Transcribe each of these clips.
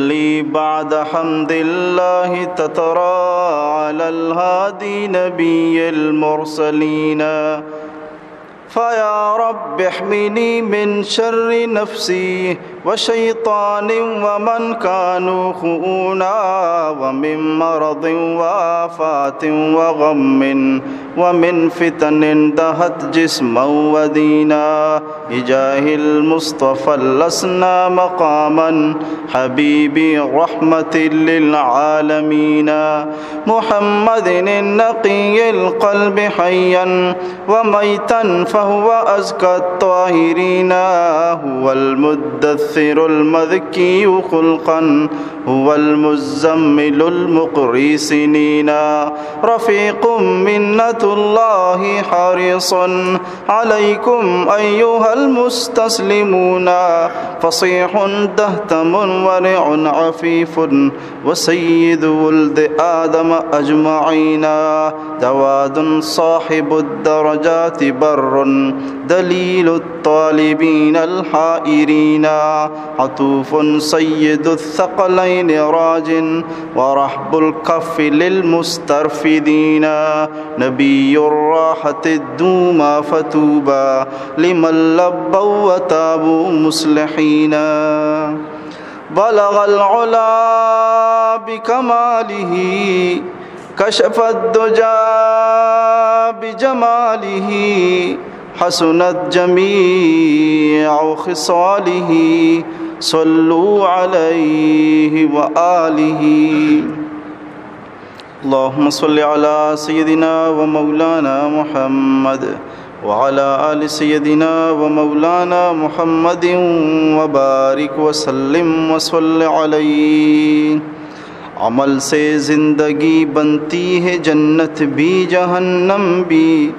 لي بعد حمد الله تترى على الهادي نبي المرسلين. فيا رب احمني من شر نفسي وشيطان ومن كانوا خؤونا، ومن مرض وآفات وغم ومن فتن دهت جسما ودينا، بجاه المصطفى الأسنى مقاما حبيبي رحمة للعالمين، محمد النقي القلب حيا وميتا فهو أزكى الطاهرين، هو المدثر المذكي خلقا، هو المزمل المقري سنينا، رفيق منة الله حريص عليكم أيها المستسلمون، فصيح دهتم ورع عفيف وسيد ولد آدم أجمعين، جواد صاحب الدرجات بر دليل الطالبين الحائرين، عطوف سيد الثقلين راج ورحب الكف للمسترفدين، نبي الراحة الدوما فطوبى لمن لبوا وتابوا مصلحين. بلغ العلا بكماله، كشف الدجى بجماله، حسنت جميع خصاله، صلوا عليه وآله. اللهم صل على سيدنا ومولانا محمد وعلى آل سيدنا ومولانا محمد وبارك وسلم وصل عليه. عمل سے زندگی بنتی ہے جنت بھی جہنم بھی،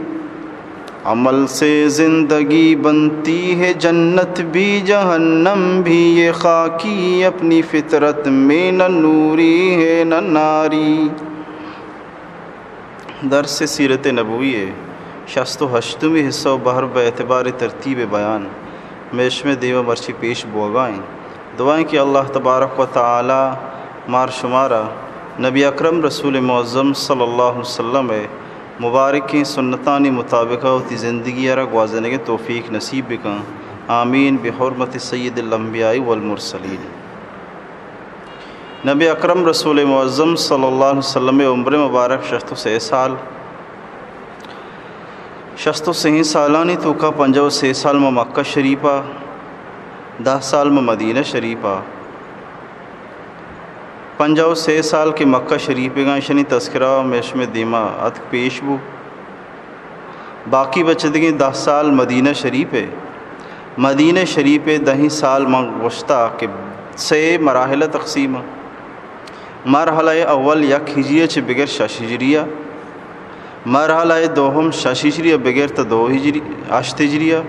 عمل سے زندگی بنتی ہے جنت بھی جہنم بھی، یہ خاکی اپنی فطرت میں نہ نوری ہے نہ ناری۔ درس سیرت نبوی ءِ شست و ہشتمی حصہ و بہر بہ اعتبار ترتیب بیان مئے شمئے دیما مرچی پیش بوگا ایں۔ دعا ایں کہ اللہ تبارک و تعالی مار شمارا نبی اکرم رسول معظم صلی اللہ علیہ وسلم ءِ مبارکیں سنتانی مطابقا وتی زندگی ءَ را گوازینگ ءِ توفیق نصیب بکن۔ آمین بحرمت سید الانبیاء والمرسلین۔ نبی اکرم رسول معظم صلی اللہ علیہ وسلم ءِ عمر مبارک شست و سے سال۔ شست و سئیں سالانی توکا پنجاہ و سے سال ماں مکہ شریفا، دہ سال ماں مدینہ شریفا۔ پنجاہ و سے سال کہ مکہ شریف ءَ گاں، ایشانی تذکرہ مئے شمئے دیما اتک پیش بو۔ باقی بچدگیں دہ سال مدینہ شریف ءَ، مدینہ شریف ءِ دہیں سال من گوشتا کہ سے مراحل ءَ تقسیم ءَ۔ مرحلہ اول یک ہجری ءَ چہ بگر شش ہجری ءَ، مرحلہ دوم شش ہجری ءَ بگر تا دو ہجری، ہشت ہجری ءَ،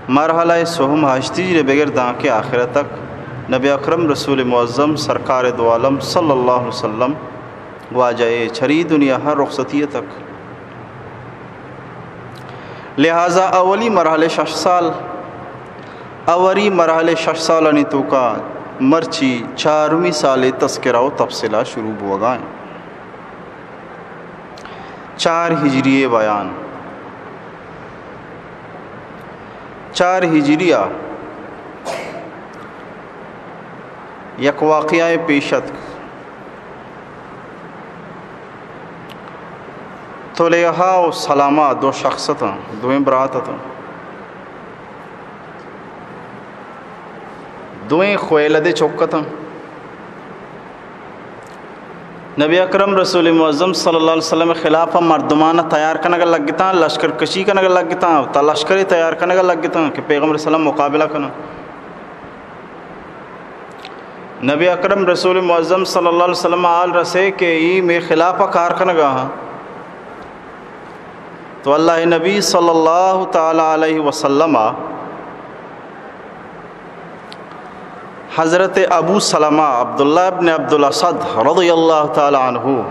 مرحلہ سوم ہشت ہجری ءَ بگر دانکہ آخرت تک نبی اکرم رسول معظم سرکار دو عالم صلی اللہ علیہ وسلم واجہ ءِ چری دنیا ءَ رخصتی ءَ تک۔ لہذا اولی مرحلہ شش سال، اولی مرحلہ شش سالانی توکا مرچی چارمی سال ءِ تذکرہ و تفصیلہ شروع بوگا ایں۔ چار ہجری ءِ بیان۔ چار ہجری ءَ یک واقعہ پیش اتک۔ طلیحہ و سلمہ دو شخص اتاں، دوئیں برات اتاں۔ دوئیں خویلدے چک اتاں۔ نبی اکرم رسول معظم صلی اللہ علیہ وسلم خلاف مردمان تیار کنگ لگتاں، لشکر کشی کنگ لگتاں، تا لشکر تیار کنگ لگتاں کہ پیغمبر صلی اللہ علیہ وسلم مقابلہ کناں۔ نبی اکرم رسول معظم صلی اللہ علیہ وسلم حال رسے کہ ای مئے خلاف کار کنگا ہاں۔ تو اللہ نبی صلی اللہ تعالی علیہ وسلم حضرت ابو سلمہ عبداللہ ابن عبد الاسد رضی اللہ تعالی عنہ،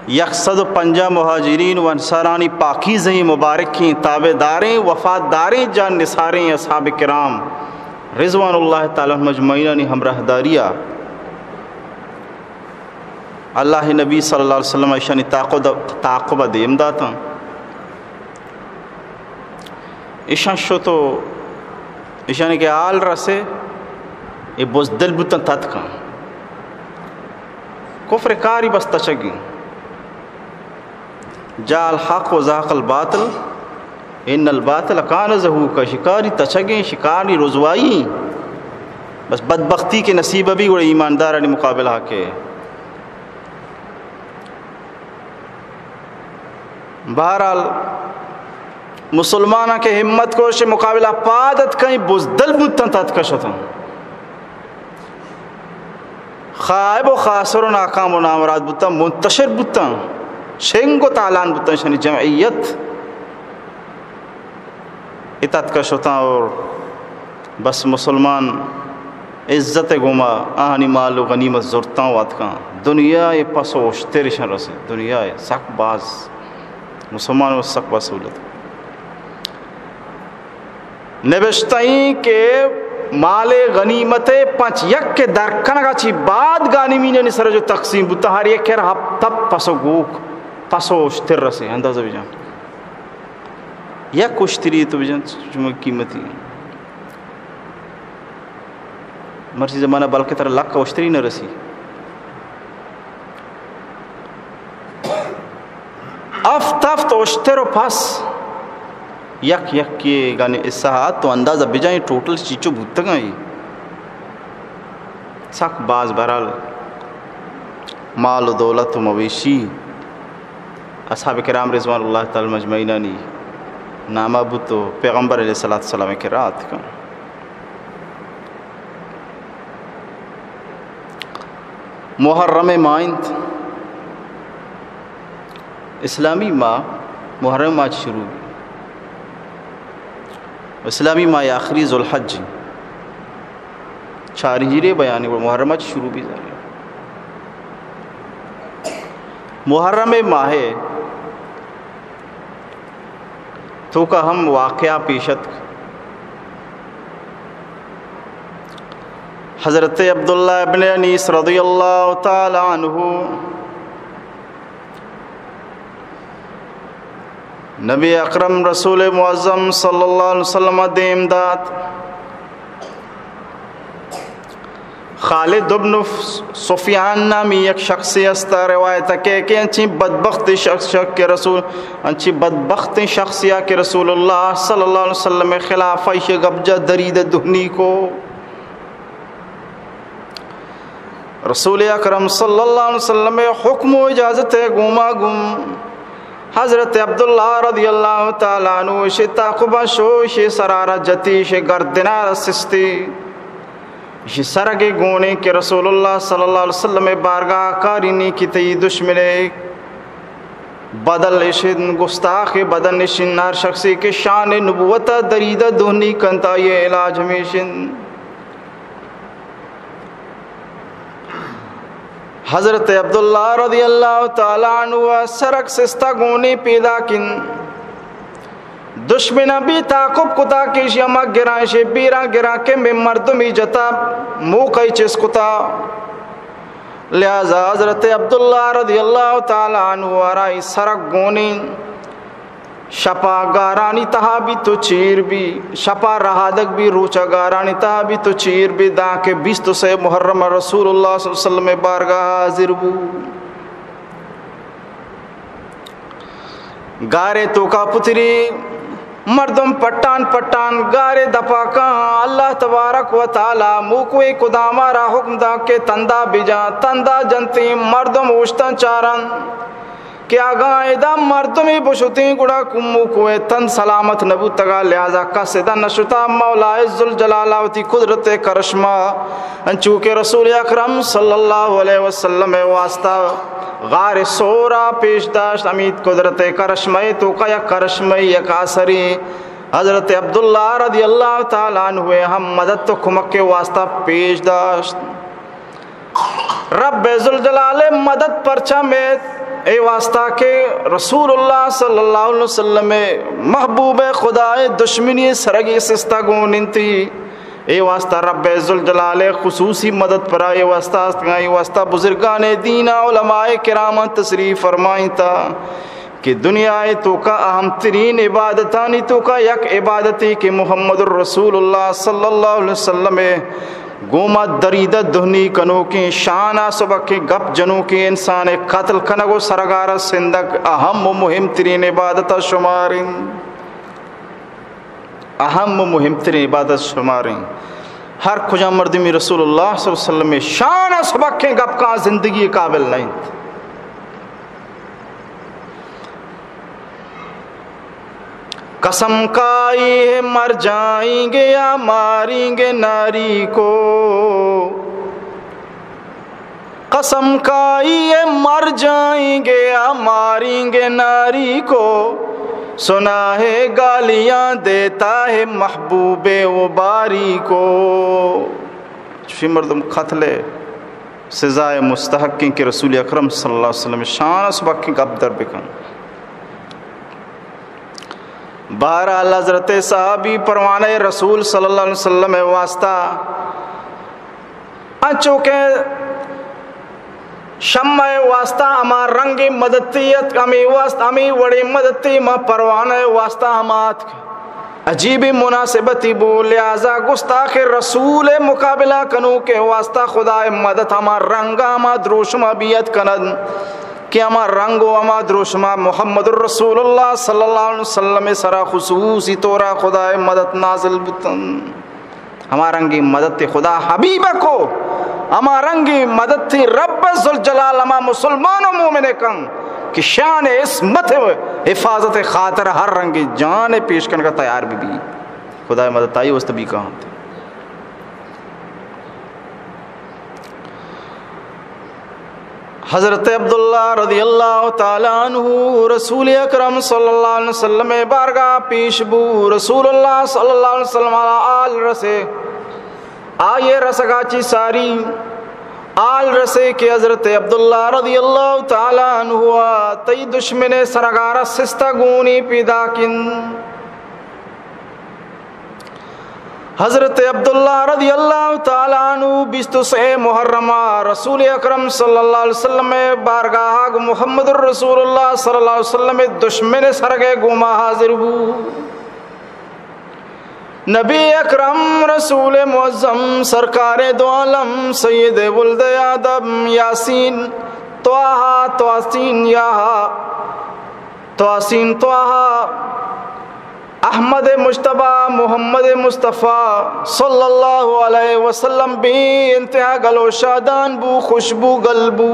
یک سد و پنجاہ مہاجرین و انصارانی پاکیزہیں مبارکیں تابعداریں وفاداریں جان نثاریں اصحاب کرام، رضوان اللہ تعالی عنہم اجمعینانی ہمراہداری ءَ اللہ ءِ نبی صلی اللہ علیہ وسلم ءَ ایشانی تعاقب، تعاقب ءَ دیم داتاں۔ ایشاں شت و ایشانی کہ حال رسے، اے بزدل بوتاں تتکاں۔ کفر کاری بس تچگیں۔ جاء الحق و زهق الباطل، ان الباطل کان زهوقا۔ شکاری تچگیں، شکاری رسوائی۔ بس بدبختی کہ نصیب بی گڑا ایماندارانی مقابلہ کہ۔ بہرحال، مسلماناں کہ ہمت کوش مقابلہ پاد اتکاں، بزدل بوتاں تتکا شتاں۔ خائب و خاسر و ناکام و نامراد بوتاں، منتشر بوتاں، شنگ و تالان بوتاں، شنی جمعیت اتتکا شتاں اور بس مسلمان عزت ءِ گوما آہانی مال و غنیمت زرتاں و اتکاں۔ دنیا ءِ پس و اشتر ایشاں رسیت، دنیا ءِ سک باز، مسلمان و سک باز سہولت۔ نبشتہ ایں کہ مال غنیمت ءِ پنچ یک ءِ در کنگ ءَ چی بعد غانمینانی سر جو تقسیم بوتا، ہر یک ءَ را ہپت ہپت پس و گوک، پس و اشتر رسے، اندازہ بجن۔ یک اشتری تو بجن، شما قیمتی۔ مرچی زمانہ بلکہ ترا لک اشتری نہ رسی۔ ہفت ہفت اشتر و پس، یک یک کے گانے حصہ ات تو اندازہ بجائیں ٹوٹل چیچو بوتگاں۔ سک باز بہرحال مال و دولت و مویشی اصحاب کرام رضوان اللہ تعالی علیہم اجمعینانی نامہ بوت و پیغمبر علیہ الصلوۃ والسلام ءِ کرا اتکاں۔ محرم ءِ ماہ انت، اسلامی ماہ محرم ءِ ماہ چہ شروع بی، اسلامی ماہ ءِ آخری ذوالحج، چار ہجری بیان گڑا محرم ءَ چہ شروع بی زانے۔ محرم ءِ ماہ ءِ توکا ہم واقعہ پیش اتک۔ حضرت عبداللہ ابن انیس رضی اللہ تعالی عنہ نبی اکرم رسول معظم صلی اللہ علیہ وسلم ءَ دیم دات۔ خالد ابن سفیان نامی یک شخصے است، روایت کہ کہ انچیں بدبخت شخص کہ رسول، انچیں بدبخت شخصیا کہ رسول اللہ صلی اللہ علیہ وسلم ءِ خلاف ایشی گپ جا درید دہنی کو۔ رسول اکرم صلی اللہ علیہ وسلم ءِ حکم و اجازت ءِ گوما گوں حضرت عبداللہ رضی اللہ تعالی عنہ ایشی تعاقبا شو، ایشی سرا را جتی، ایشی گردنا را سستی، ایشی سرگ گونی کہ رسول اللہ صلی اللہ علیہ وسلم ءِ بارگاہ کارینی کہ تئی دشمن ءِ بدل ایشن، گستاخ بدن ایشن، ہر شخصے کہ شان نبوت درید دہنی کنت، آئی علاج ہمیشن۔ حضرت عبداللہ رضی اللہ تعالی عنہ ءَ سرگ سستہ گونی پیداک انت۔ دشمن بی تعاقب کتا کہ ایشی ہما گراں، ایشی بیراں گراں کہ من مردمی جتا موقع چست کتا۔ لہذا حضرت عبداللہ رضی اللہ تعالی عنہ ءَ را ای سرگ گونی شپا گارانی تہا بی تو چیر بی، شپا رہادگ بی، روچا گارانی تہا بی تو چیر بی، دانکہ بیست و سئے محرم رسول اللہ صلی اللہ علیہ وسلم بارگاہ حاضر بو۔ گارے توکا پتری، مردم پٹان پٹان گارے دپا کاں۔ اللہ تبارک و تعالی موکوے کداما را حکم دا کہ تندا بجا، تندا جنتی، مردم اوشتن چارن۔ کہ اگاں ادا مردمے بشتیں گڑا کمو کوہ تن سلامت نہ بوتگا، لہذا کس ادا نہ شتا۔ مولا ذوالجلال وتی قدرت کرشمہ انچو کہ رسول اکرم صلی اللہ علیہ وسلم واسطہ غار ثورا پیش داشت، ہمید قدرت کرشمہ توکا یک کرشمہ یک آسری حضرت عبداللہ رضی اللہ تعالی عنہ ہم مدد و کمک واسطہ پیش داشت۔ رب ذوالجلال مدد پرچا میت؟ اے واسطہ کہ رسول اللہ صلی اللہ علیہ وسلم محبوب خدا دشمنی سرگی سستہ گون انتی۔ اے واسطہ رب ذوالجلال ءِ خصوصی مدد پرا اے واسطہ است، اے واسطہ بزرگان دین ءَ، علماء کرام ءَ تصریح فرمائینتا کہ دنیا ءِ توکا اہم ترین عبادتانی توکا یک عبادتے کہ محمد الرسول اللہ صلی اللہ علیہ وسلم ءِ گوما دریدہ دہنی کنوکیں، شان ءَ سبکیں، گپ جنوکیں انسان ءِ قتل کنگ و سرگار ءَ سندگ اہم و مہم ترین عبادت ءَ شمار انت۔ اہم و مہم ترین عبادت شمار انت۔ ہر کجا مردمی رسول اللہ صلی اللہ علیہ وسلم ءِ شان ءَ سبکیں گپ کن زندگی قابل نہ انت۔ قسم کھائی ہے مر جائیں گے یا ماریں گے ناری کو، قسم کھائی ہے مر جائیں گے یا ماریں گے ناری کو، سنا ہے گالیاں دیتا ہے محبوب و باری کو۔ چوشیں مردم قتل ءِ سزا ءِ مستحق انت کہ رسول اکرم صلی اللہ علیہ وسلم ءِ شان ءَ سبکیں گپ در بکن۔ بہرحال حضرت صحابی پروانہ رسول صلی اللہ علیہ وسلم ءِ واسطہ انچو کہ شمع ءِ واسطہ ہما رنگیں مددے اتک، ہمے واسطہ، ہمے وڑیں مددے ما پروانہ ءِ واسطہ ہما اتک۔ عجیبیں مناسبتے بو، لہذا گوشت آخر رسول ءِ مقابلہ کنوک ءِ واسطہ خدا ءِ مدد ہما رنگ ءَ ہما دروشم ءَ بیت کنت کہ ہما رنگ و ہما دروشم ءَ محمد الرسول اللہ صلی اللہ علیہ وسلم ءِ سرا خصوصی طور ءَ خدا ءِ مدد نازل بوتن۔ ہما رنگیں مدد خدا حبیب ءَ کو، ہما رنگیں مدد رب ذوالجلال ہما مسلمان و مومن ءَ کن کہ شان ءِ عصمت ءِ حفاظت ءِ خاطر ہر رنگیں جان ءِ پیش کنگ ءَ تیار بہ بی۔ خدا ءِ مدد آئی واسطہ بی کاہنت۔ حضرت عبداللہ رضی اللہ تعالی عنہ رسول اکرم صلی اللہ علیہ وسلم ءِ بارگاہ پیش بو۔ رسول اللہ صلی اللہ علیہ وسلم ءَ حال رسے، آئی ءِ رسگا چی ساری حال رسے کہ حضرت عبداللہ رضی اللہ تعالی عنہ ءَ تئی دشمن ءِ سرگار ءَ سستہ گونی پیداک انت۔ حضرت عبداللہ رضی اللہ تعالی عنہ بیست و سئے محرم ءَ رسول اکرم صلی اللہ علیہ وسلم ءِ بارگاہ ءَ گوں محمد الرسول اللہ صلی اللہ علیہ وسلم ءِ دشمن ءِ سرگ ءِ گوما حاضر بو۔ نبی اکرم رسول معظم سرکار دو عالم سید ولد آدم یاسین طٰہٰ طٰہٰسین یٰہٰ طٰہٰسین طٰہٰ احمد مجتبیٰ محمد مصطفیٰ صلی اللہ علیہ وسلم بے انتہا گل و شادان بو، خوشبو گل بو۔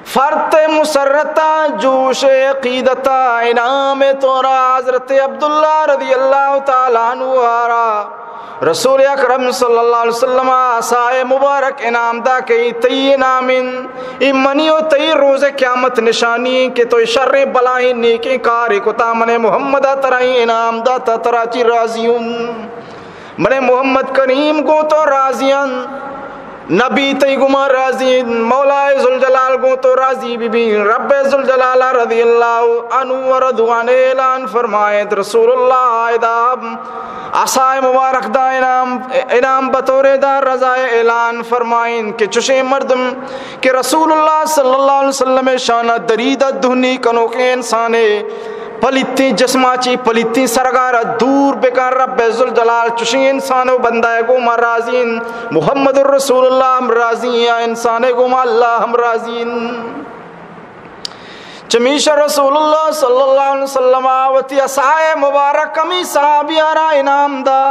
فرط مسرت ءَ جوش عقیدت ءَ انعام ءِ طور ءَ حضرت عبداللہ رضی اللہ تعالی عنہ ءَ را رسول اکرم صلی اللہ علیہ وسلم ءَ عصا ءِ مبارک انعام دا کہ اے تئی انعام انت، اے منی و تئی روز قیامت نشانی انت کہ تو اے شریں بلاہیں نیکیں کارے کتا، من محمد ءَ ترا اے انعام داتا، ترا چی راضی اوں۔ من محمد کریم گوں تو راضی انت، نبی تئی گوما راضی انت، مولا ذوالجلال گوں تو راضی بہ بی۔ رب ذوالجلال رضی اللہ عنہ و رضوان اعلان فرمائیت، رسول اللہ ادا عصا مبارک دا انعام، انعام بطور دا رضا اعلان فرمائیں کہ چشیں مردم کہ رسول اللہ صلی اللہ علیہ وسلم شان دریدہ دہنی کنوکیں انسانے، پلیتیں جسما چی پلیتیں سرگارا دور بکن، رب ذوالجلال چشیں انسان و بندہ گوما راضی انت، محمد الرسول اللہ ہم راضی انت، آ انسان گوما اللہ ہم راضی انت۔ چمیشا رسول اللہ صلی اللہ علیہ وسلم وتی عصا مبارک ہمے صحابی را انعام دا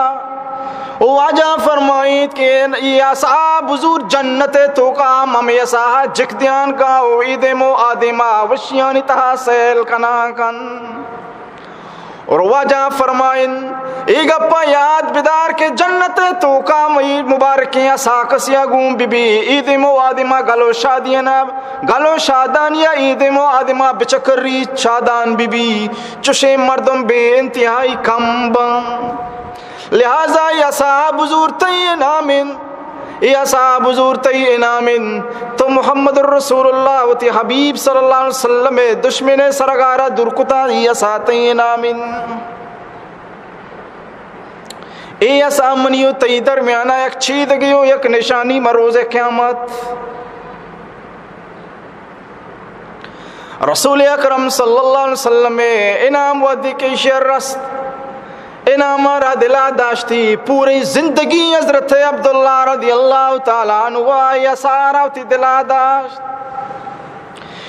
و واجہ فرمائیت کہ اے عصا بزور جنت توکا ہم ہمے عصا جک دیان کا و اے دیم و آ دیما وشیانی تہا سیل کنا کن۔ اور واجہ فرمائن، اے گپا یاد بدار کہ جنت توکا مئی مبارکیں عصا کسیا گون بہ بی، اے دیم و آ دیما گل و شادیانا، گل و شادانیا اے دیم و آ دیما بچکری شادان بہ بی، چشیں مردم بے انتہائی کم بن۔ لہذا اے عصا بزور تئی انعام انت۔ اے عصا بزور تئی انعام انت۔ تو محمد الرسول اللہ وتی حبیب صلی اللہ علیہ وسلم دشمن سرگارا دور کتا، اے عصا تئی انعام انت۔ اے اسا منی و تئی درمیانا یک چیدگے و یک نشانی مہ روز قیامت۔ رسول اکرم صلی اللہ علیہ وسلم انعام وھدے کہ ایشی ءَ رست، انعام ءَ را دلا داشتی، پوری زندگی حضرت عبداللہ رضی اللہ تعالی عنہ ءَ اے اسا را وتی دلا داشت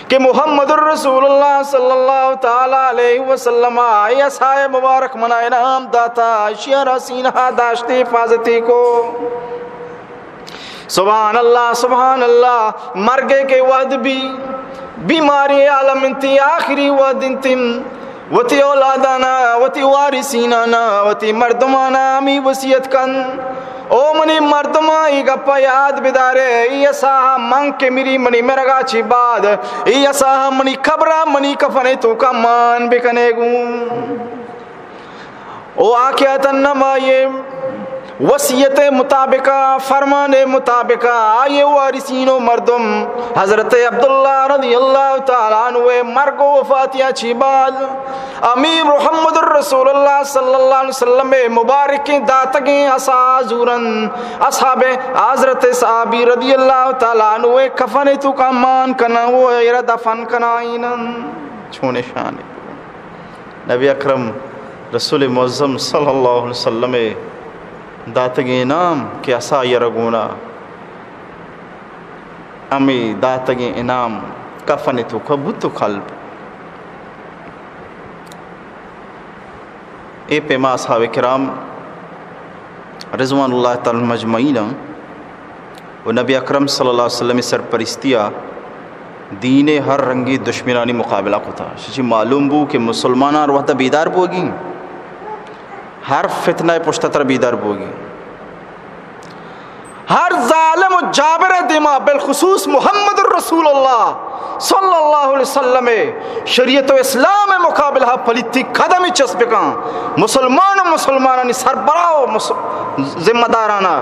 کہ محمد الرسول اللہ صلی اللہ تعالی علیہ وسلم ءَ اے اسا مبارک منا انعام داتا، ایشی ءَ را سینہ داشتی، حفاظتی کو۔ سبحان اللہ، سبحان اللہ۔ مرگے کہ وھد بی، بیماری عالم انتی، آخری وھد انتی، وتی اولادانا، وتی وارثینانا، وتی مردمانا ہمی وصیت کن، او منی مردماں، اے گپا یاد بدارے، اے اسا من کہ مری، منی مرگا چی بعد اے اسا منی قبرا، منی کفنے توکا مان بکنے گوں۔ او آ کہ اتن آئی وصیت مطابقا، فرمان مطابقا، آئی وارثین و مردم حضرت عبداللہ رضی اللہ تعالی عنہ مرگ و وفاتیا چی بعد امیر محمد الرسول اللہ صلی اللہ علیہ وسلم مبارکیں داتگیں اسا زورن، اصحاب، حضرت صحابی رضی اللہ تعالی عنہ کفن توکا مان کنن و ایرا دفن کنائینن۔ چون شانے۔ نبی اکرم رسول معظم صلی اللہ علیہ وسلم داتگیں انعام کہ اسا یرا گونا ہمے داتگیں انعام کفن توکا بوت و کلب۔ اے پیما اصحاب کرام رضوان اللہ تعالی علیہم اجمعین و نبی اکرم صلی اللہ علیہ وسلم سرپرستی ءَ دین ءِ ہر رنگی دشمنانی مقابلہ کتا۔ چی معلوم بو کہ مسلمانان وھدا بیدار بوگی، ہر فتنہ پشت تر بیدار بوگی، ہر ظالم و جابر دیما، بالخصوص محمد الرسول اللہ صلی اللہ علیہ وسلم شریعت و اسلام مقابلہ پلیتی قدمی چست بکن۔ مسلمان و مسلمانانی سربراہ و مس-، ذمہ دارانا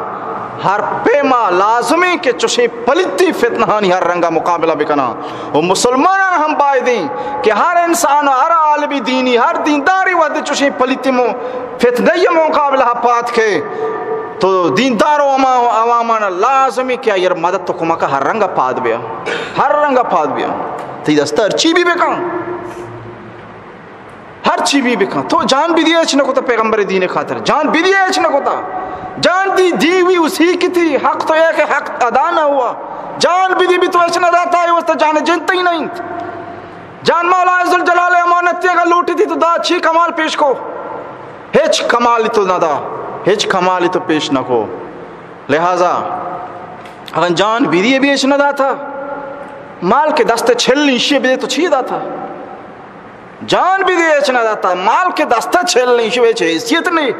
ہر پیما لازمی کہ چوشیں پلیتی فتنہانی ہر رنگا مقابلہ بکناں۔ و مسلمانان ہم بایدیں کہ ہر انسان و ہر عالمی دینی، ہر دینداری وھدے چوشیں پلیتی مو-، فتنہ مقابلہ پاد کھے تو دیندار و عوام-، عوامانا لازمی کہ آئی مدد و کمک ہر رنگا پاد بیا، ہر رنگا پاد بیا۔ تئی دستا ہر چی بی بکن۔ ہر چی بی بکن، تو جان بدیے ہچ نہ کتا پیغمبر دین خاطر، جان بدیے ہچ نہ کتا۔ جان دی، دیوی اسی کی تھی، حق تو یہ کہ حق ادا نہ ہوا۔ جان بدی بھی تو ہچ نہ داتا، یہ واسطہ جان جنت ہی نہیں۔ جان مولا عزالجلال امانت اگر لوٹی تھی تو دا چی کمال پیش کو؟ ہچ کمال تو نہ دا، ہچ کمال تو پیش نہ کو۔ لہذا اگر جان بدیے بھی ہچ نہ داتا، مال کے دست چھل نیشی بدے تو چی داتا؟ جان بدی ہچ نہ داتا، مال کے دستا چھل نہیں، ایشی ہچ حیثیت نہیں،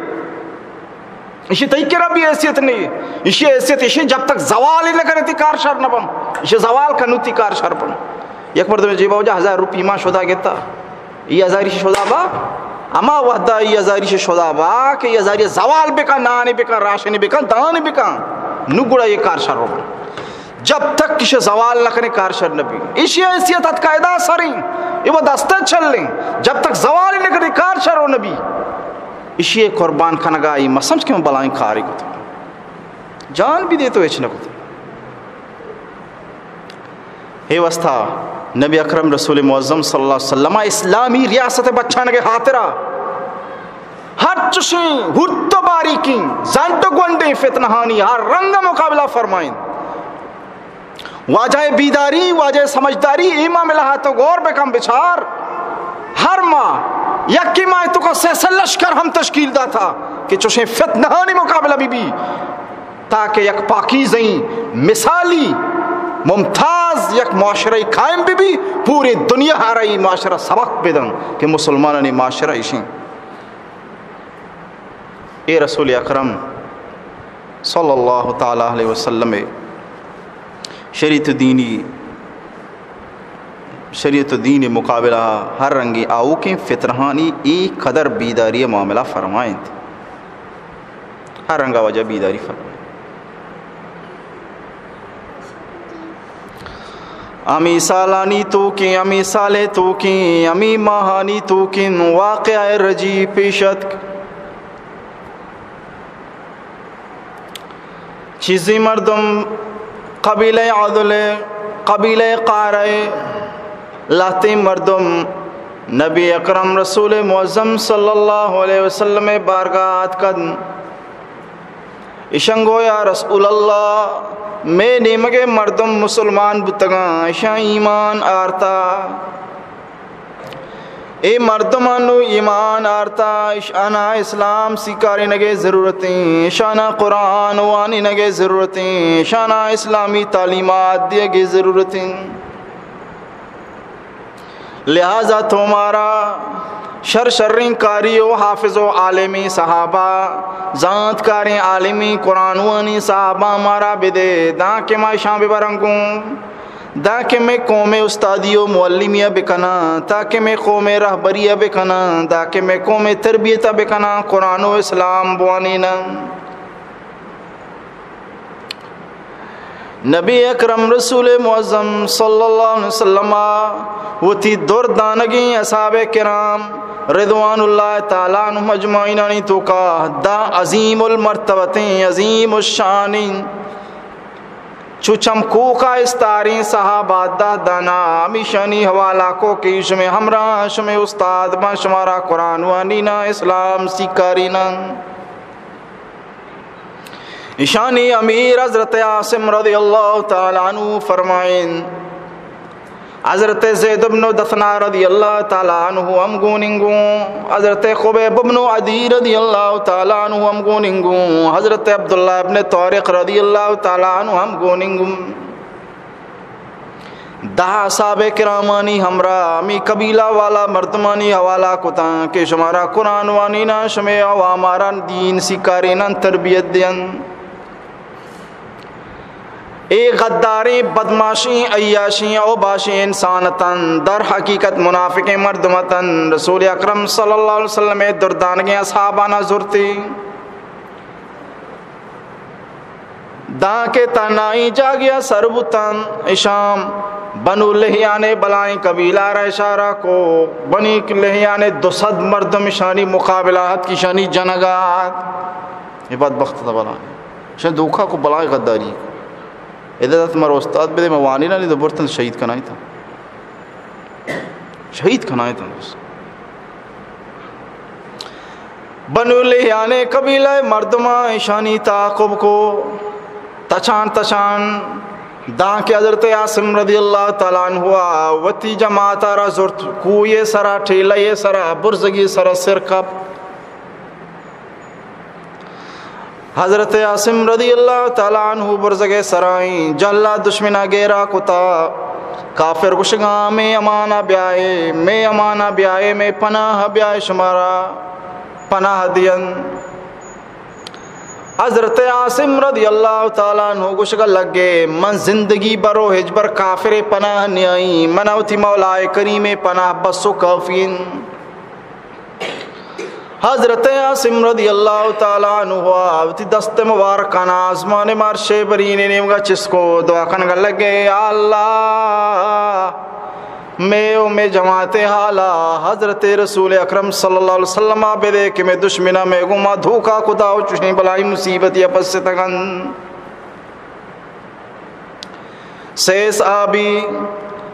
ایشی تئی کرا بھی حیثیت نہیں، ایشی حیثیت ایشی جب تک زوال ہی نہ کرے تی کار شر نہ بن، ایشی زوال کنو تی کار شر بن۔ یک مردم جیبا وجہ ہزار روپی ما شدا گتا، ای ہزاری شدا با، اما وحدہ ای ہزاری شدا با کہ ای ہزاری زوال بکن، نانی بکن، راشنی بکن، دانی بکن، نو گڑا یہ کار شر بن۔ جب تک ایشی زوال نہ کنے کار شر نہ بی۔ ایشی حیثیت اتکا ادا سریں، اے و دستہ چھلیں، جب تک زوال نہ کنے کار شر نہ بی۔ ایشی قربان کنگا ای مسمج کہ من بلائیں کاری کت۔ جان بھی دے تو ہچ نہ کت۔ اے واسطہ نبی اکرم رسول معظم صلی اللہ علیہ وسلم اسلامی ریاست بچانگے خاطرہ ہر چشیں ہرت و باریکیں زنڈ و گونڈیں فتنہانی ہر رنگ مقابلہ فرمائیں۔ واجہ بیداری، واجہ سمجھداری، اے معاملہ تو غور بکن بچار۔ ہر ماہ، یکی ماہ تو کا سہ سو لشکر ہم تشکیل داتا کہ چوشیں فتنہانی مقابلہ بی بی، تاکہ یک پاکیزیں مثالی ممتاز یک معاشرہ قائم بی بی، پوری دنیا ہر ای معاشرہ سبق بدن کہ مسلمانانی معاشرہ ایشیں۔ اے رسول اکرم صلی اللہ تعالی علیہ وسلم شریعت و دینی، شریعت و دین مقابلہ ہر رنگی آؤکیں فتنہانی ای قدر بیداری معاملہ فرمائیں۔ ہر رنگا واجہ بیداری فرمائیں۔ ہمی سالانی توکیں، ہمی سالے توکیں، ہمی ماہانی توکیں واقعہ رجی پیش اتک۔ چیزی مردم، قبیلہ عدل، قبیلہ قارہ، لہتیں مردم نبی اکرم رسول معظم صلی اللہ علیہ وسلم بارگاہ آتکن۔ اشان گو یا رسول اللہ، مئے نیمگے مردم مسلمان بوتگاں، اشان ایمان آرتا۔ اے مردماں نوں ایمان آرتا، اشانا اسلام سیکارینگے ضرورتیں، اشانا قرآن وانینگے ضرورتیں، اشانا اسلامی تعلیمات دیگے ضرورتیں۔ لہذا تو مارا شر شریں قاری و حافظ و عالمیں صحابہ، زانتکاریں عالمیں قرآن وانی صحابہ مارا بدے، داں کہ ما اشاں ببرنگوں۔ داں کہ مئے قوم استادی و معلمی ء بکناں، تاکہ مئے قوم رہبری ء بکناں، داں کہ مئے قوم تربیت ء بکناں، قرآن و اسلام بوانیناں۔ نبی اکرم رسول معظم صلی اللہ علیہ وسلم ء وتی دردانگیں اصحاب کرام رضوان اللہ تعالی عنہم اجمعینانی توکا داں عظیم المرتبتیں، عظیم الشانیں، چو چمکوکا استاریں صحابہ دہ دانا ہمیشانی حوالہ کو کہ شمے ہمراہ، شمے استاد باں، شمارا قرآن وانینا، اسلام سیکارینا۔ اشانی امیر حضرت عاصم رضی اللہ تعالی عنہ فرمائیں، حضرت زید بن دثنہ رضی اللہ تعالی عنہ ہم گوننگوں، حضرت خبیب بن عدی رضی اللہ تعالی عنہ ہم گوننگوں، حضرت عبداللہ ابن طارق رضی اللہ تعالی عنہ ہم گوننگوں۔ دہ اصحاب کرامانی ہمراہ ہمی قبیلہ والا مردمانی حوالہ کتاں کہ شمارا قرآن وانیناں، شمے عواماران دین سیکاریناں، تربیت دیاں۔ اے غداریں، بدمعاشیں، عیاشیں، اوباشیں انسان اتن، در حقیقت منافقیں مردم اتن۔ رسول اکرم صلی اللہ علیہ وسلم دردانگیں اصحابانا زرتی۔ دانکہ تہنائیں جاگہا سر بوتن، اشاں بنو لحیانے بلائیں قبیلہ را اشارہ کو، بنی لحیانے دو سد مردم اشانی مقابلہ ات کہ اشانی جنگا ات۔ اے بدبخت تا بلائیں۔ اشاں دھوکہ کو، بلائیں غداری۔ ادا دات مارا استاد بدے، ما وانیناں، نی تو برتن شہید کنائیں تا۔ شہید کنائیں تا۔ بنو لحیانے قبیلہ مردماں اشانی تعاقب کو، تچان تچان، دانکہ حضرت عاصم رضی اللہ تعالی عنہ وتی جماعت را زرت، کوئے سرا، ٹیلہ سرا، برزگی سرا سر کپ۔ حضرت عاصم رضی اللہ تعالی عنہ برزگے سرائیں، جہلا دشمنا گیرا کتا۔ کافر گوشگاں، مے امانا بیائے، مے امانا بیائے، مے پناہ بیائے، شمارا پناہ دین۔ حضرت عاصم رضی اللہ تعالی عنہ گوشگا لگے، من زندگی برو ہچبر کافر پناہ نیائیں، من وتی مولا کریم پناہ بس و کافی انت۔ حضرت عاصم رضی اللہ تعالی عنہ وتی دست مبارکانا آزمان مارشے برین نیمگا چست کو، دعا کنگا لگے، یا اللہ، مے و مے جماعت حالا حضرت رسول اکرم صلی اللہ علیہ وسلم بدے کہ مے دشمنا مے گوما دھوکا کتا و چوشیں بلائی مصیبتی پستگن۔ سے صحابی،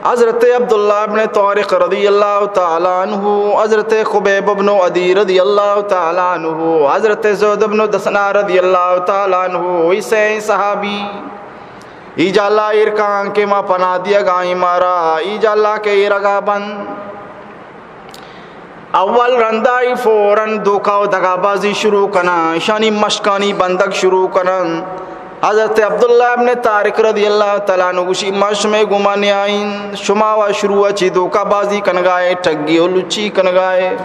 حضرت عبداللہ ابن طارق رضی اللہ تعالی عنہ، حضرت خبیب ابن عدی رضی اللہ تعالی عنہ، حضرت زید ابن دسنہ رضی اللہ تعالی عنہ، ای سے صحابی، ای جالا ایر کان کہ ما پناہ دیگائیں، مارا ای جالا کہ ایرگا بند۔ اول رندا ای فوراً دھوکہ و دغابازی شروع کناں، اشانی مشکانی بندگ شروع کناں۔ حضرت عبداللہ ابن طارق رضی اللہ تعالی عنہ گوشی، ما شمے گوما نیائیں، شما وا شروع چی دھوکہ بازی کنگائے، ٹگی و لچی کنگائے۔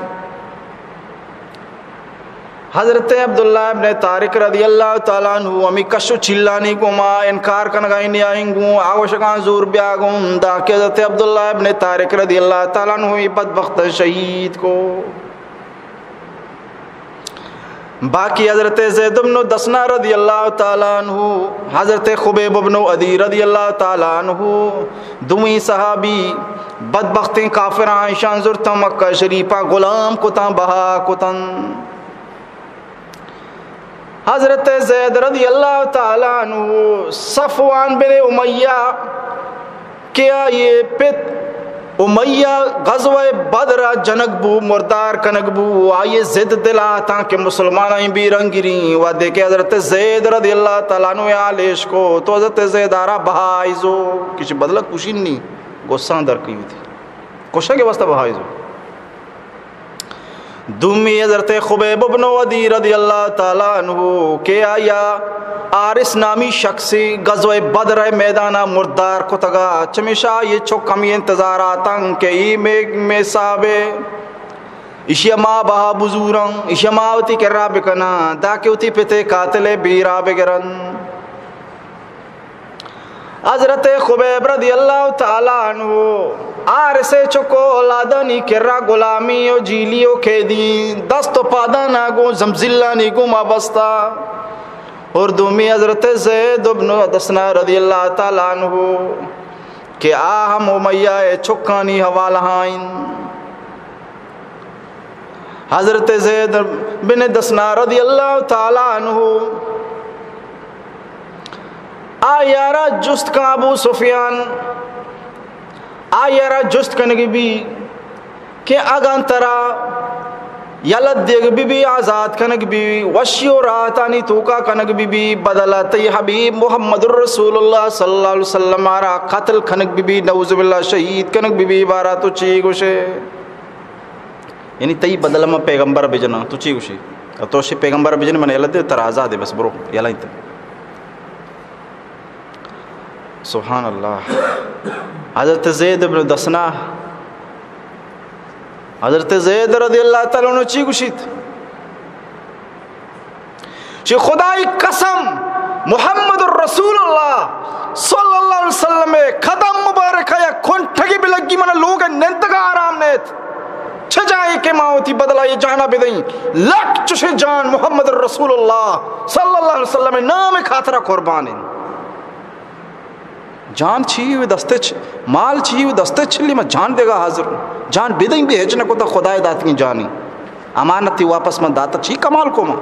حضرت عبداللہ ابن طارق رضی اللہ تعالی عنہ ہمی کش و چلانی گوما انکار کنگا، نیائیں گوں، آ گوشگاں زور بیا گوں، دانکہ حضرت عبداللہ ابن طارق رضی اللہ تعالی عنہ ای بدبخت شہید کو۔ باقی حضرت زید ابن دسنہ رضی اللہ تعالی عنہ، حضرت خبیب ابن عدی رضی اللہ تعالی عنہ، دوئیں صحابی بدبختیں کافراں، ایشاں زرتاں مکہ شریفاں، غلام کتاں، بہا کتاں۔ حضرت زید رضی اللہ تعالی عنہ، صفوان بن امیہ کہ آئی پت امیہ غزوہ بدر ءَ جنگ بو، مردار کنگ بو، آئی ضد دل ءَ اتاں کہ مسلماناں بے رنگ گریں۔ وھدے کہ حضرت زید رضی اللہ تعالی عنہ ءَ حال اش کو تو حضرت زید ءَ را بہائیزو، کچھ بدلہ کشینی، گساں در کیوتی، کشگ ءِ واسطہ بہائیزو۔ دومی حضرت خبیب ابن عدی رضی اللہ تعالی عنہ کہ آیا حارث نامی شخصی غزوہ بدر ءِ میدان ءَ مردار کتگا، چمیشا یہ چک ہمی انتظار آتن کہ ای مے، مے صاحب اشی ما بہا بزورن، اشی ما وتی کرا بکنن، داکہ وتی پتے قاتل بیرا بگرن۔ حضرت خبیب رضی اللہ تعالی عنہ حارث ءِ چک و اولادانی کرا غلامی و جیلی و قیدی، دست و پادانا گوں زمزلانی گوما بستا۔ اور دومی حضرت زید ابن دسنہ رضی اللہ تعالی عنہ کہ آ ہم امیہ ءِ چکانی حوالہ آئین۔ حضرت زید بن دسنہ رضی اللہ تعالی عنہ آ یارا جست کن ابو سفیان، آ یارا جست کنگی بی کہ اگاں ترا یلہ دیگ بی بی، آزاد کنگ بی بی، وشی و راحتانی توکا کنگ بی بی، بدلہ تئی حبیب محمد الرسول اللہ صلی اللہ علیہ وسلم آرا قتل کنگ بی بی، نعوذ باللہ شہید کنگ بی بی، بارا تو چی گوشے؟ یعنی تئی بدل ءَ من پیغمبر بجناں، تو چی گوشی؟ تو شی پیغمبر بجنی، من یلہ دے، ترا آزاد ہے، بس برو، یلہ انت۔ سبحان اللہ۔ حضرت زید ابن دسنہ، حضرت زید رضی اللہ تعالی عنہ چی گوشیت؟ چہ خدائی قسم، محمد الرسول اللہ صلی اللہ علیہ وسلم ءِ قدم مبارکہ یک کنٹگی بلگی من لوگ نندگا آرام نیت۔ چہ جائے کہ ما وتی بدلہ یہ جانا بدئیں، لک چشیں جان محمد الرسول اللہ صلی اللہ علیہ وسلم ءِ نام ءِ خاطرا قربان انت۔ جان چی و دست چ، مال چی و دست چلی، ما جان دیگا حاضر۔ جان بدئیں بی ہچ نہ کتا، خدای داتگیں جانی امانتی واپس من داتا، چی کمال کو ما؟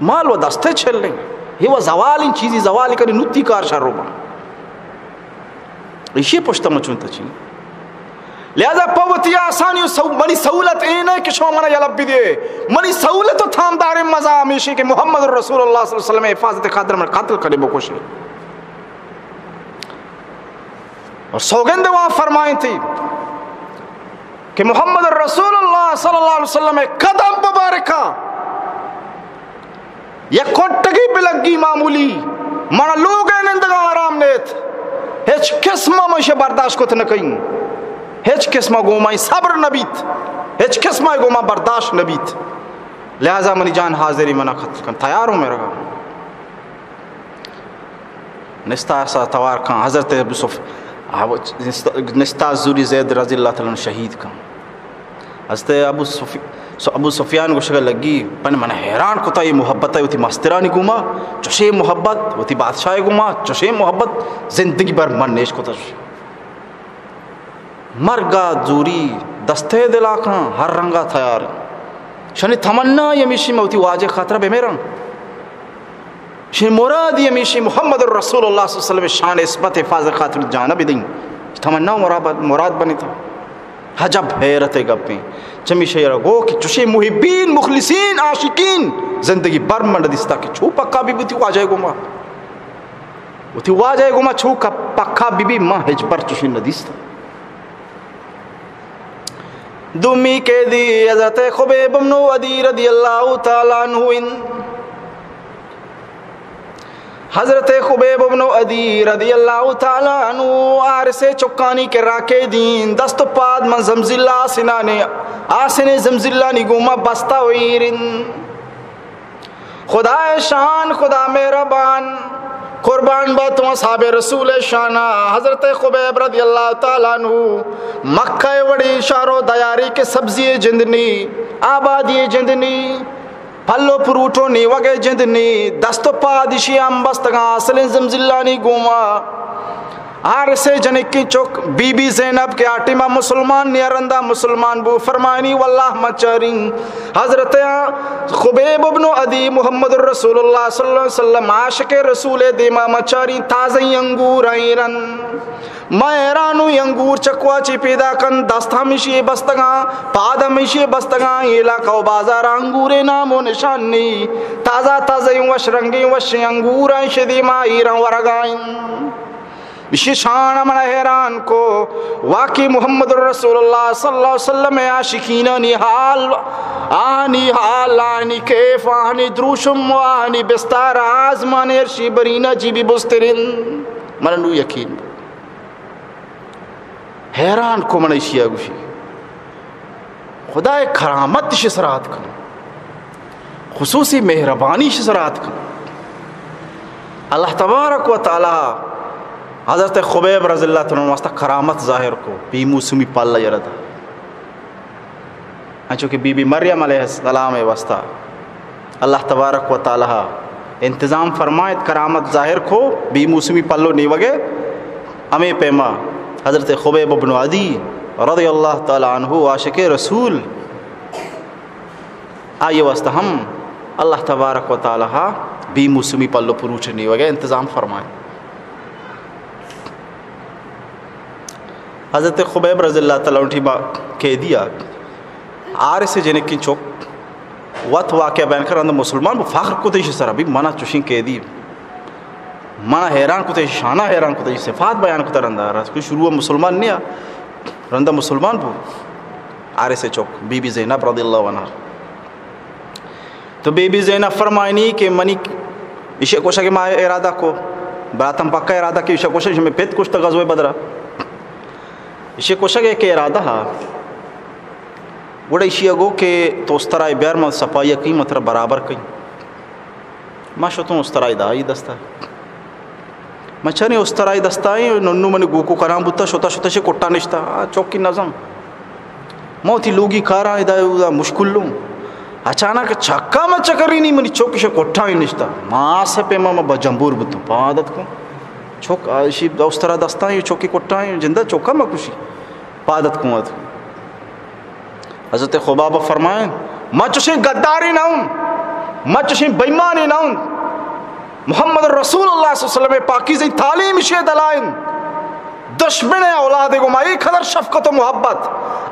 مال و دست چلیں، یہ و زوالیں چیزی، زوالی کنی نتی کار شر رو با۔ ایشی پشت ما چون تچی۔ لہذا پہ وتی آسانی و سو-، منی سہولت اے نہ کہ شما منا یلہ بدے۔ منی سہولت و تامداریں مزا ہمیشی کہ محمد رسول اللہ صلی اللہ علیہ وسلم حفاظت خاطر من قتل کنے بکشے۔ اور سوگند وہاں فرمائیں تھی کہ محمد رسول اللہ صلی اللہ علیہ وسلم قدم مبارکہ یک کنٹگی بلگی معمولی، منا لوگ ءَ نندگا آرام نیت۔ ہچ قسم ما ایشی برداشت کت نہ کئیں۔ ہچ قسم گوما صبر نہ بیت۔ ہچ قسم گوما برداشت نہ بیت۔ لہذا منی جان حاضری، منا قتل کن، تیار ہوں میرا۔ نستا سا توار کن حضرت ابو سف-، نستا، نستا زوری زید رضی اللہ تعالی عنہ شہید کن۔ حضرت ابو سفی-، ابو سفیان گوشگا لگی، پن من حیران کتا یہ محبت ہے، وتی مسترانی گوما چشے محبت، وتی بادشاہ گوما چشے محبت، زندگی بھر من نیش کتا۔ مرگا زوری دستے دلا کن، ہر رنگا تیار۔ شنی تمنا ہمیشی، من وتی واجہ خاطرا بمیرم۔ شی مرادی ہمیشی محمد رسول اللہ صلی اللہ علیہ وسلم شان عصمت حفاظت خاطر جانا بدیں۔ تمنا مراد، مراد بنیتا۔ عجب حیرت گپیں۔ چمیشی را گو کہ چشیں محبین، مخلصین، عاشقین زندگی بھر من ندیستا کہ چو پکا بی بوتی واجہ گوما۔ وتی واجہ گوما چو ک-، پکا بی بی، ما ہچ بر چشیں ندیستا۔ دومی قیدی حضرت خبیب بن عدی رضی اللہ تعالی عنہ انت۔ حضرت خبیب بن عدی رضی اللہ تعالی عنہ حارث چکانی کرا قیدی انت، دست و پاد من زمزلہ آسنانی، آسن زمزلانی گوما بستا و ایر انت۔ خدائے شان، خدا مہربان، قربان با تو اصحاب رسول شانا۔ حضرت خبیب رضی اللہ تعالی عنہ مکہ وڑی شہر و دیاری کہ سبزی جندنی، آبادی جندنی، پھل و پروٹ و نیوگ جندنی، دست و پاد اشی ہم بستگاں اصل زمزلانی گوما۔ حارث ءِ جنکیں چک بی بی زینب کہ آ ٹیما مسلمان نیا، رندا مسلمان بو، فرمائنی، واللہ ما چاریں حضرت خبیب ابن عدی محمد الرسول اللہ صلی اللہ علیہ وسلم عاشق رسول ءِ دیما ما چاریں تازہ انگور آئیں رند۔ ما حیران اوں، انگور چکوا چی پیدا کن، دست ہمیشی بستگاں، پاد ہمیشی بستگاں، علاقہ و بازار انگورے نام و نشان نی۔ تازہ تازہ وش رنگیں وشیں انگور آئیں شدی ما ایران ورگائیں۔ اشی شان من حیران کو، واقعی محمد الرسول اللہ صلی اللہ علیہ وسلم ءِ عاشقینانی حال، آنی حال، آنی کیف، آنی دروشم و آنی بستار آزمان ارشی برینا جی بی بسترین۔ من نو یقین بو۔ حیران کو من اشیا گوشی۔ خدا ءِ کرامت ایشی سرا اتکن، خصوصی مہربانی ایشی سرا اتکن۔ اللہ تبارک و تعالی حضرت خبیب رضی اللہ تعالی عنہ واسطہ کرامت ظاہر کو، بے موسمی پلہ یرا دا۔ انچو کہ بی بی مریم علیہ السلام ءِ واسطہ اللہ تبارک و تعالی انتظام فرمائیت، کرامت ظاہر کو، بے موسمی پلو نیوگے۔ ہمے پیما حضرت خبیب ابن عدی رضی اللہ تعالی عنہ عاشق رسول، آئی واسطہ ہم اللہ تبارک و تعالی بے موسمی پلو پروچ نیوگے انتظام فرمائیت۔ حضرت خبیب رضی اللہ تعالی عنہ ٹیما قیدی آ، حارث ءِ جنکیں چک وت واقعہ بیان کر، رند مسلمان بو، فخر کت ایشی سرا، بی منا چوشیں قیدی، منا حیران کت، ایشی شانا حیران کت، ایشی صفات بیان کت، رندا رس کو شروع مسلمان نیا، رندا مسلمان بو، حارث ءِ چک بی بی زینب رضی اللہ عنہا۔ تو بی بی زینب فرمائنی کہ منی ایشی کشگ ءِ ما ارادہ کو، براتم پکا ارادہ کہ ایشی کشگ، ایشی میں پت کشت غزوہ بدرا۔ ایشی کشگ ءِ کہ ارادہ ہا، گڑا ایشی گو کہ تو استرائے بیار، من سپاہی کئی، من ترا برابر کئی۔ ما شتوں استرائے دائی دستا۔ من چریں استرائے دستائیں، ننو منی گوکو کنان بوتا، شتا شتا شے کٹا نشتا۔ آ چوکی نزم۔ من وتی لوگی کاراں ادا اودا مشکل لوں۔ اچانک چکا من چکرینی، منی چوکی شے کٹا ہی نشتا۔ ما آس پہ ما، ما بجمبور بوتوں۔ پادت کو۔ چوک آشی استرا دستائیں، چوکی کٹائیں، جندا چوکا ما کشی۔ پادت کو ات۔ حضرت خباب فرمائیں، ما چشیں غدارے نہ اوں، ما چشیں بےایمانے نہ اوں۔ محمد رسول اللہ صلی اللہ علیہ وسلم ءِ پاکیزیں تعلیم ایشی دلائیں۔ دشمن ءِ اولاد ءَ گوں ما اے قدر شفقت و محبت،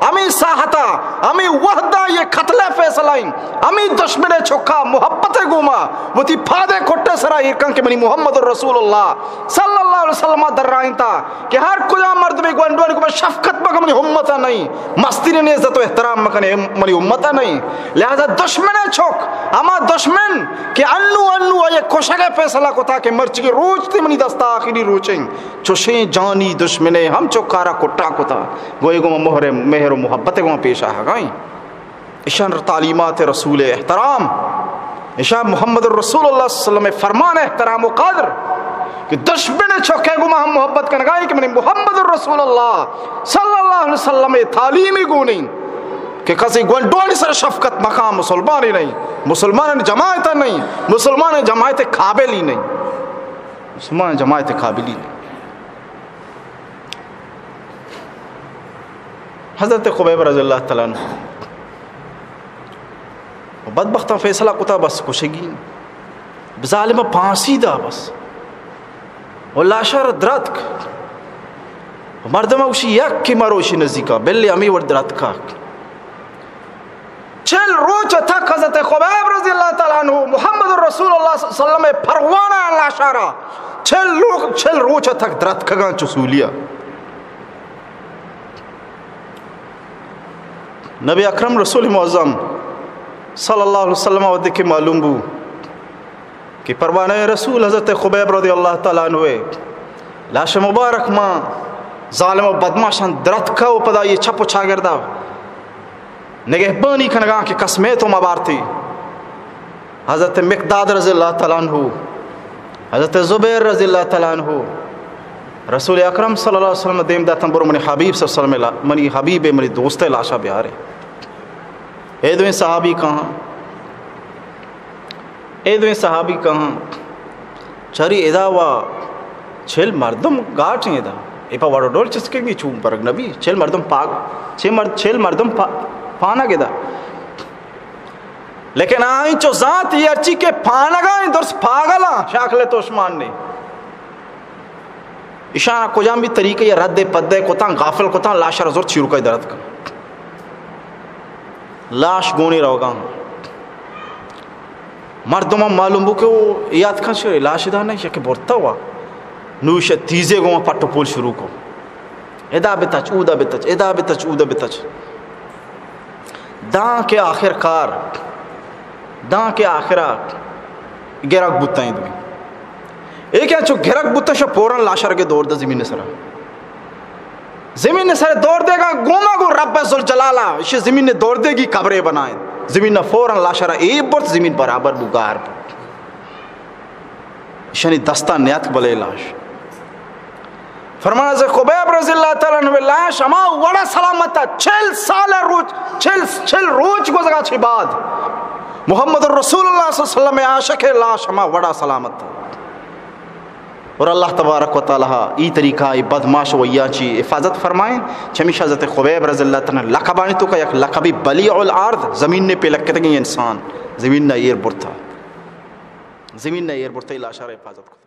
ہمے ساعتا، ہمے وہدا یہ قتل ءِ فیصلہ ایں۔ ہمے دشمن ءِ چکا محبت ءَ گوں ما وتی پادے کٹے سرا ایر کن کہ منی محمد رسول اللہ صلی اللہ علیہ وسلم درائینتا کہ ہر کجام مردمے گونڈوانی گوما شفقت مکن، منی امت ءَ نہیں، مسترین عزت و احترام مکن، منی امت ءَ نہیں۔ لہذا دشمن ءِ چک، ہما دشمن کہ انو انو آئی کشگ ءِ فیصلہ کتا کہ مرچی روچ تی منی دستا آخری روچیں، چوشیں جانی دشمن ءَ ہم چکارا کٹا کتا، گوئے گوما مہر، مہر و محبت ءَ گوما پیش آہگائیں۔ اشان تعلیمات رسول احترام، اشان محمد رسول اللہ صلی اللہ علیہ وسلم فرمان احترام و قدر کہ دشمن چکے گوما ہم محبت کنگا ایں کہ منی محمد رسول اللہ صلی اللہ علیہ وسلم تعلیمی گونی کہ کسی گونڈوانی سر شفقت مقام مسلمانی نہیں، مسلمان جماعت نہیں، مسلمان جماعت قابلی نہیں، مسلمان جماعت قابلی نہیں۔ حضرت خبیب رضی اللہ تعالی عنہ بدبختاں فیصلہ کتا، بس کشگی، ظالم پھانسی دا بس، و لاشا را درتک، مردم اوشی یک کہ مروشی نزیکا، بلے ہمیں وڑ درتکا۔ چل روچ تک حضرت خبیب رضی اللہ تعالی عنہ محمد رسول اللہ صلی اللہ علیہ وسلم پروانہ لاشا را چل لوگ، چل روچ تک درتکگاں چو سولیا۔ نبی اکرم رسول معظم صلی اللہ علیہ وسلم وقت کہ معلوم بو کہ پروانہ رسول حضرت خبیب رضی اللہ تعالی عنہ لاش مبارک ما ظالم و بدماشان درتکا و پدا یہ چپ و چاگردا نگہبانی کنگاں کہ کس میت و مبارتی۔ حضرت مقداد رضی اللہ تعالی عنہ، حضرت زبیر رضی اللہ تعالی عنہ، رسول اکرم صلی اللہ علیہ وسلم دیم داتن، برو منی حبیب صلی اللہ علیہ وسلم لا-، منی حبیب، منی دوست لاشا بیارے۔ اے دوئیں صحابی کہاں؟ اے دوئیں صحابی کہاں؟ چری ادا و چل مردم گاٹیں ادا۔ اے پہ وڑ و ڈول چست کنگی چون برگ نبی۔ چل مردم پاگ، چل مرد، چل مردم پا-، پانگ ادا۔ لیکن آئیں چو زانت یہ ہرچی کہ پانگا ہیں درست پاگلاں، شاکل توشمان نے۔ اشان کجام بھی طریقے یا رد پدے کتاں، غافل کتاں، لاشر زور چیروکا درد کن۔ لاش گونی روگاں۔ مردماں معلوم بو کہ وہ یاد کن چھ لاش ادا نہیں، کہ برتا ہوا۔ نوش تیزے گو پٹ و پول شروع کو۔ ادا بتچ، اودا بتچ، ادا بتچ، اودا بتچ۔ داں کہ آخر کار، داں کہ آخرا گرگ بوتاں دوی۔ ایک چو گرگ بوتاں شو فوراً لاشر کے دور دا زمین سرا۔ زمین سر دور دے گا گوما گو رب ذوالجلالا، اشی زمین دور دے گی قبرے بنائیں۔ زمین فوراً لاشر اے برت، زمین برابر بو گار برت۔ اشانی دستان نیاتک بلے لاش۔ فرمان حضرت خبیب رضی اللہ تعالیٰ عنہ لاش ہما وڑا سلامت ات، چل سال روچ، چل، چل روچ گوزگا چی بعد محمد رسول اللہ صلی اللہ علیہ وسلم عاشق لاش ہما وڑا سلامت ات۔ اور اللہ تبارک و تعالیٰ ای طریقہ ای بدماش و ایاں چی حفاظت فرمائیں۔ چمیش حضرت خبیب رضی اللہ تعالیٰ عنہ لقبانی تو کا یک لقبی بلیع الارض، زمین نے پہ لکتگیں انسان، زمین نہ ایر برتا، زمین نہ ایر برتا، ای لاشا را حفاظت کو۔